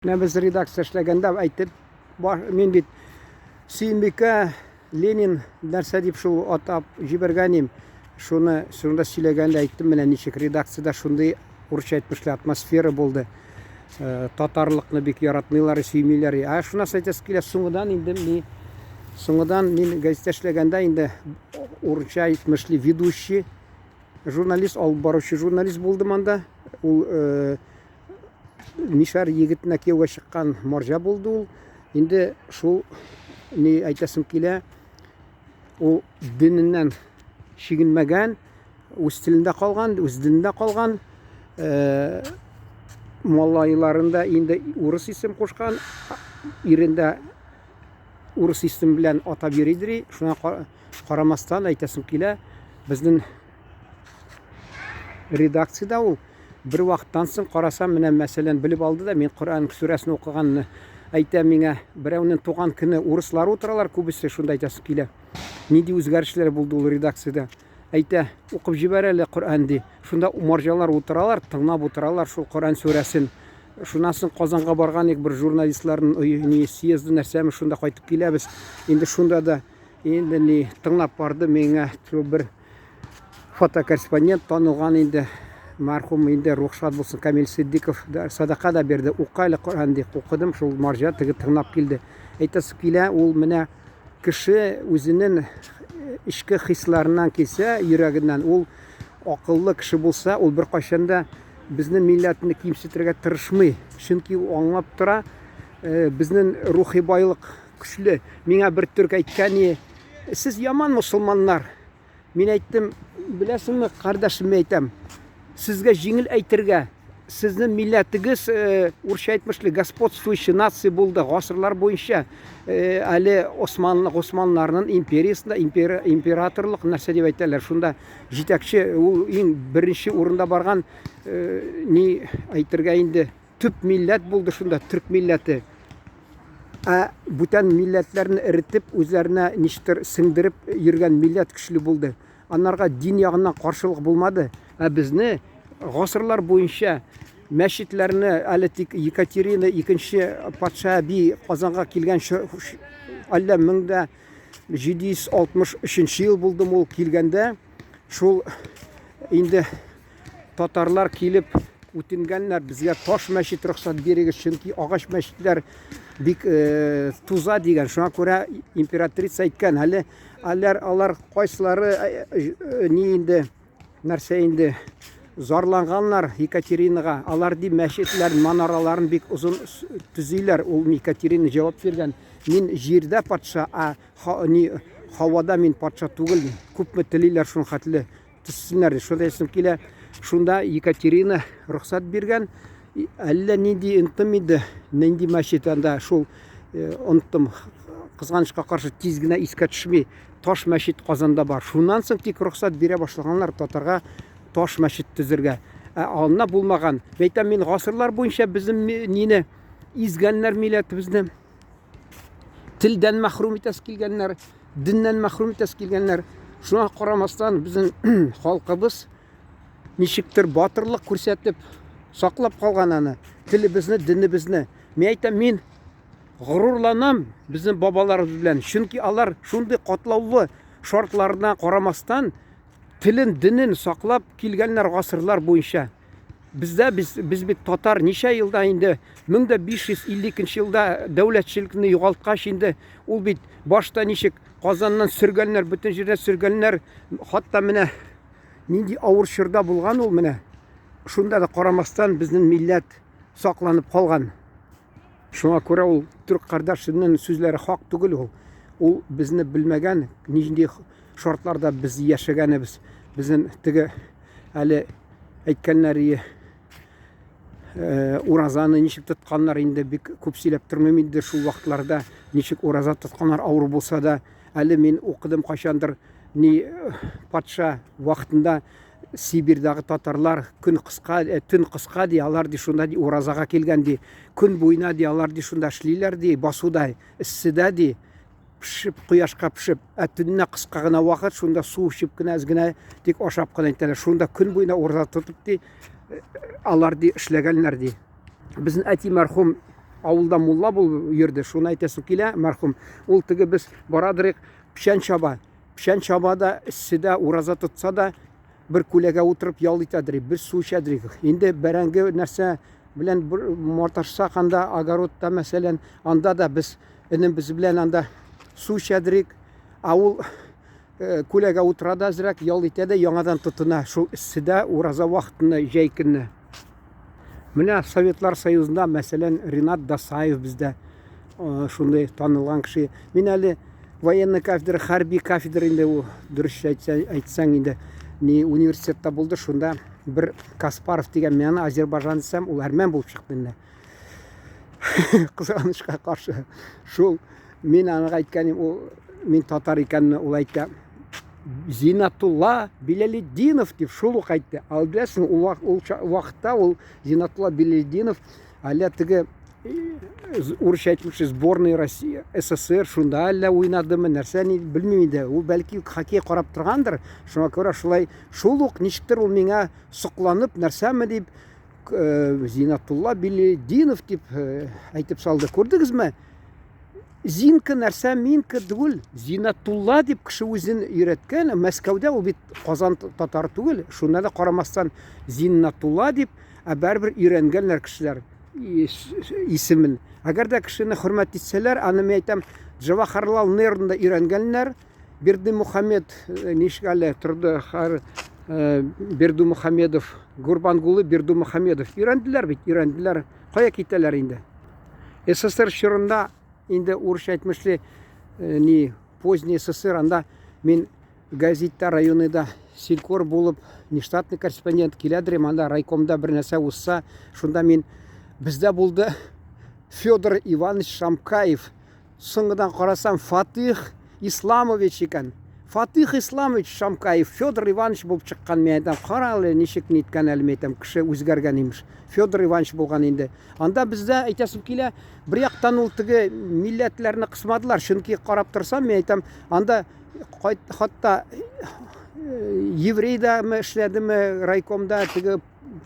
Менә без редакция эшләгәндә әйтеп, мин бит Сөембикә Ленин нәрсә дип шул атап җибәргән идем. Шуны шунда сөйләгәндә әйттем, менә ничек редакциядә шундый урысча әйтмешли атмосфера булды. Э, татарлыкны бик яратмыйлар, сөймиләр. Ә шуннан әйтәсе килә, соңыдан инде ни соңыдан мин газета эшләгәндә инде урысча әйтмешли ведущий журналист, алып баручы журналист булдым анда. Ул э, Мишәр егетенә кияүгә чыккан марҗа булды ул. Инде шул ни әйтәсем килә, ул диненнән чигенмәгән, үз телендә калган, үз динендә калган. Э, малайларында инде урыс исем кушкан, ирендә урыс исем белән атап йөридер. Шуңа карамастан әйтәсем килә, безнең редакциядә ул бер вакыттан соң карасам, менә мәсәлән, белеп алды да, мин Коръән сүрәсен укыганны әйтә миңа, берәүнең туган көне, урыслар утыралар күбесе, шунда әйтәсе килә. Нинди үзгәрешләр булды ул редакциядә? Әйтә, укып җибәр әле Коръән ди. Шунда марҗалар утыралар, тыңлап утыралар шул Коръән сүрәсен. Шуннан соң Казанга барган идек, бер журналистларның ни съезды нәрсәме, шунда кайтып киләбез. Инде шунда да инде ни тыңлап барды миңа бер фотокорреспондент танылган инде мәрхүм инде рух шат булсын Камил Сиддиков садака да бирде. Укы әле Коръән ди. Укыдым, шул марҗа теге тыңлап килде. Әйтәсе килә, ул менә кеше үзенең эчке хисларыннан килсә, йөрәгеннән, ул акыллы кеше булса, ул беркайчан да безнең милләтне кимсетергә тырышмый. Чөнки ул аңлап тора, э, безнең рухи байлык көчле. Миңа бер төрк әйткән, сез яман мусулманнар. Мин әйттем, беләсеңме, кардәшем, мин әйтәм, сезгә җиңел әйтергә, сезнең милләтегез, э, урысча әйтмешли, господствующая нация булды гасырлар буенча. Э, әле Османлы, Госманнарның империясендә импер, императорлык нәрсә дип әйтәләр. Шунда җитәкче ул иң беренче урында барган, э, ни әйтергә инде, төп милләт булды шунда, төрк милләте. Ә бүтән милләтләрне эретеп, үзләренә ничектер сеңдереп йөргән милләт көчле булды. Аннарга дин ягыннан каршылык булмады. Ә безне гасырлар буенча мәчетләрне әле тик Екатерина икенче патша әби Казанга килгән әллә 1763 ел булдымы ул килгәндә, шул инде Татарлар килеп үтенгәннәр, безгә таш мәчет рөхсәт бирегез, чөнки агач мәчетләр бик э, туза дигән. Шуңа күрә императрица әйткән, әле алар алар кайсылары э, э, ни инде нәрсә инде зарланганнар Екатеринага. Алар ди мәчетләр манараларын бик озын төзиләр. Ул Екатерина җавап биргән. Мин җирдә патша, а ни һавада мин патша түгел. Күпме телиләр шул хәтле Төзсеннәр дип шунда әйтәсем килә. Шунда Екатерина рөхсәт биргән. Әллә нинди оныттым инде, нинди мәчет анда шул э, оныттым. Кызганычка каршы тиз генә искә төшми. Таш мәчет Казанда бар. Шуннан соң тик рөхсәт бирә башлаганнар татарга таш мәчет төзергә. Ә анда булмаган. Әйтәм мин гасырлар буенча безнең нине изгәннәр милләтебезне. Телдән мәхрүм итәсе килгәннәр, диннән мәхрүм итәсе килгәннәр. Шуңа карамастан безнең халкыбыз ничектер батырлык күрсәтеп саклап калган аны, телебезне, динебезне. Мин әйтәм, мин горурланам безнең бабаларыбыз белән, чөнки алар шундый катлаулы шартларына карамастан телен, динен саклап килгәннәр гасырлар буенча. Бездә без, без бит татар ничә елда инде 1552 елда дәүләтчелекне югалткач инде ул бит башта ничек Казаннан сөргәннәр, бөтен җирдән сөргәннәр. Хатта менә нинди авыр чорда булган ул менә. Шунда да карамастан безнең милләт сакланып калган. Шуңа күрә ул төрк кардәшенең сүзләре хак түгел ул. Ул безне белмәгән, нинди шартларда без яшәгәнебез. Безнең теге әле әйткәннәре э, уразаны ничек тотканнар инде бик күп сөйләп тормыйм инде шул вакытларда ничек ураза тотканнар авыр булса да әле мин укыдым кайчандыр ни э, патша вакытында Сибирьдагы татарлар көн кыска, э, төн кыска ди, алар ди шунда ди уразага килгән ди. Көн буена ди алар ди шунда эшлиләр ди, басуда, эсседә ди, пешеп, кояшка пешеп. Ә төннә кыска гына вакыт, шунда су эчеп кенә әз генә тик ашап кына итәләр. Шунда көн буена ураза тотып ди, э, алар ди эшләгәннәр ди. Безнең әти мәрхүм авылда мулла булып йөрде. Шуны әйтәсем килә, мәрхүм. Ул теге без барадырык, печән чаба. Печән чаба да, эсседә ураза тотса да, бер күләгә утырып ял итәдер, бер су эчәдер. Инде бәрәңге нәрсә белән маташсак анда огородта, мәсәлән, анда да без энебез белән анда су эчәдерик. Ә ул э, күләгә утыра да әзрәк, ял итә дә яңадан тотына шул эсседә ураза вакытында җәй көнне. Менә Советлар Союзында, мәсәлән, Ринат Дасаев бездә э, шундый танылган кеше. Мин әле военный кафедра, хәрби кафедра инде ул дөрес әйтсәң инде ни университетта булды, шунда бер Каспаров дигән мин аны Азербайҗан дисәм, ул әрмән булып чыкты инде. Кызганычка каршы. Шул мин аңа әйткәнем, ул мин татар икәнне ул әйтә. Зинатулла Билалетдинов дип шул ук әйтте. Ал беләсең, ул, ул вакытта ул Зинатулла Билалетдинов әллә теге урысча әйтмешли сборная России, СССР шунда әллә уйнадымы, нәрсә ни белмим инде. Ул бәлки хоккей карап торгандыр. Шуңа күрә шулай шул ук ничектер ул миңа сокланып нәрсәме дип Зинатулла Билалетдинов дип әйтеп салды. Күрдегезме? Зинка нәрсә, Минка түгел. Зинатулла дип кеше үзен өйрәткән. Мәскәүдә ул бит Казан татар түгел. Шунда да карамастан Зиннатулла дип, ә барыбер өйрәнгәннәр кешеләр исемен. Әгәр дә кешене хөрмәт итсәләр, аны мин әйтәм, Джавахарлал Нерны да өйрәнгәннәр. Бердымухамед э, ничек әле торды хәр э, Бердымухамедов, Гурбангулы Бердымухамедов өйрәнделәр бит, өйрәнделәр. Кая китәләр инде? СССР чорында инде урысча әйтмешли э, ни поздний СССР анда мин газетта районыйда селькор булып нештатный корреспондент киләдер анда райкомда бер нәрсә узса шунда мин бездә булды Федор Иванович Шамкаев Соңгыдан карасам, Фатих Исламович икән. Фатих Исламович Шамкаев, Федор Иванович булып чыккан. Мин әйтәм, кара әле, ничек ниткән әле, мин әйтәм, кеше үзгәргән имеш. Федор Иванович булган инде. Анда бездә әйтәсем килә, бер яктан ул теге милләтләрне кысмадылар, чөнки карап торсам, мин әйтәм, анда хатта э, еврей дамы эшләдеме райкомда, теге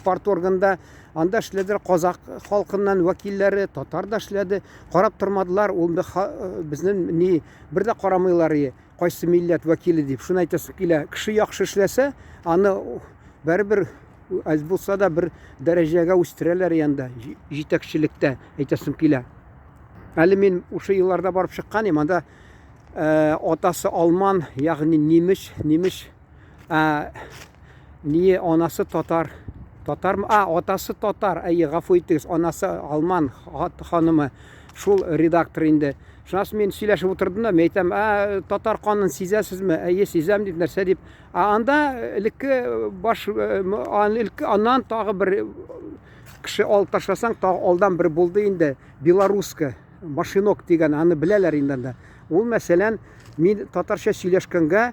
парторгында анда эшләделәр казак халкыннан вәкилләре, татар да эшләде. Карап тормадылар, ул безнең ни бер дә карамыйлар кайсы милләт вәкиле дип. Шуны әйтәсе килә, кеше яхшы эшләсә, аны барыбер әз булса да бер дәрәҗәгә үстерәләр янда, җитәкчелектә әйтәсем килә. Әле мин ушы елларда барып чыккан идем, анда э, атасы алман, ягъни немец, немец Ә, ние анасы татар. Татар, а, атасы татар, әйе, гафу итегез, анасы алман ханымы. Шул редактор инде. Шуннан соң мин сөйләшеп утырдым да, мин әйтәм, ә, татар канын сизәсезме? Әйе, сизәм дип, нәрсә дип. Ә анда элекке баш, элекке аннан тагы бер кеше алып ташласаң, тагы алдан бер булды инде, белоруска, Машинок дигән, аны беләләр инде анда. Ул, мәсәлән, мин татарча сөйләшкәнгә,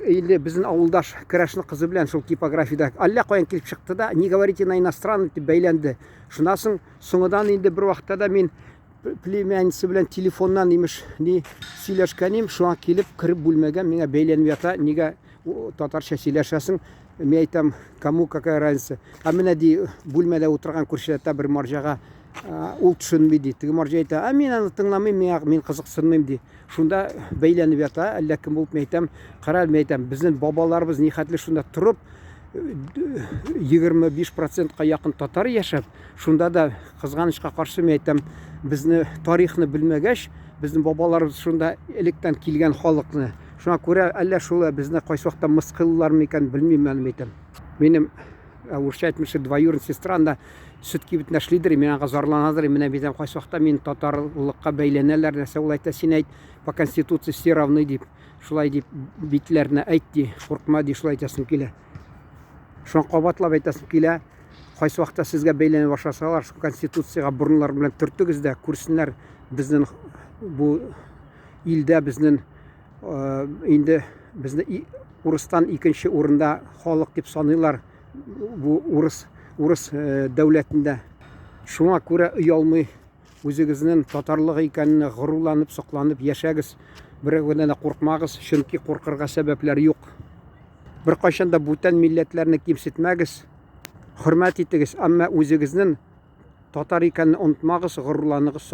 Инде безнең авылдаш керәшен кызы белән шул типографиядә әллә каян килеп чыкты да, не говорите на иностранном дип бәйләнде. Шуннан соң соңыдан инде бер вакытта да мин племянница белән телефоннан имеш ни сөйләшкәнем, шуңа килеп кереп бүлмәгә миңа бәйләнеп ята, нигә татарча сөйләшәсең? Мин әйтәм, кому какая разница. Ә менә ди бүлмәдә утырган күршеләрдә бер марҗага ул төшенми ди. Теге марҗа әйтә, ә мин аны тыңламыйм, миңа мин кызыксынмыйм ди. Шунда бәйләнеп ята, әллә кем булып, мин әйтәм, кара әле, мин әйтәм, безнең бабаларыбыз нихәтле шунда торып, 25 процентка якын татар яшәп, шунда да кызганычка каршы, мин әйтәм, безне тарихны белмәгәч, безнең бабаларыбыз шунда электән килгән халыкны. Шуңа күрә әллә шул безне кайсы вакытта мыскыллар микән, белмим, мин әйтәм. Минем урысча әйтмешли двоюродная сестра анда сөт кибетендә эшлидер, мин аңа зарланадыр, менә бит кайсы вакытта мин татарлыкка бәйләнәләр, нәрсә ул әйтә, син әйт, по конституции все равны дип, шулай дип битләренә әйт ди, куркма ди, шулай әйтәсем килә. Шуңа кабатлап әйтәсем килә, кайсы вакытта сезгә бәйләнә башласалар, шул конституциягә борыннар белән төртегез дә, күрсеннәр безнең бу илдә безнең э, инде безне урыстан икенче урында халык дип саныйлар бу урыс урыс э, дәүләтендә. Шуңа күрә оялмый үзегезнең татарлык икәненә горурланып, сокланып яшәгез. Берәүдән дә куркмагыз, чөнки куркырга сәбәпләр юк. Беркайчан да бүтән милләтләрне кимсетмәгез, хөрмәт итегез, әмма үзегезнең Татар икәнне онытмагыз, горурланыгыз.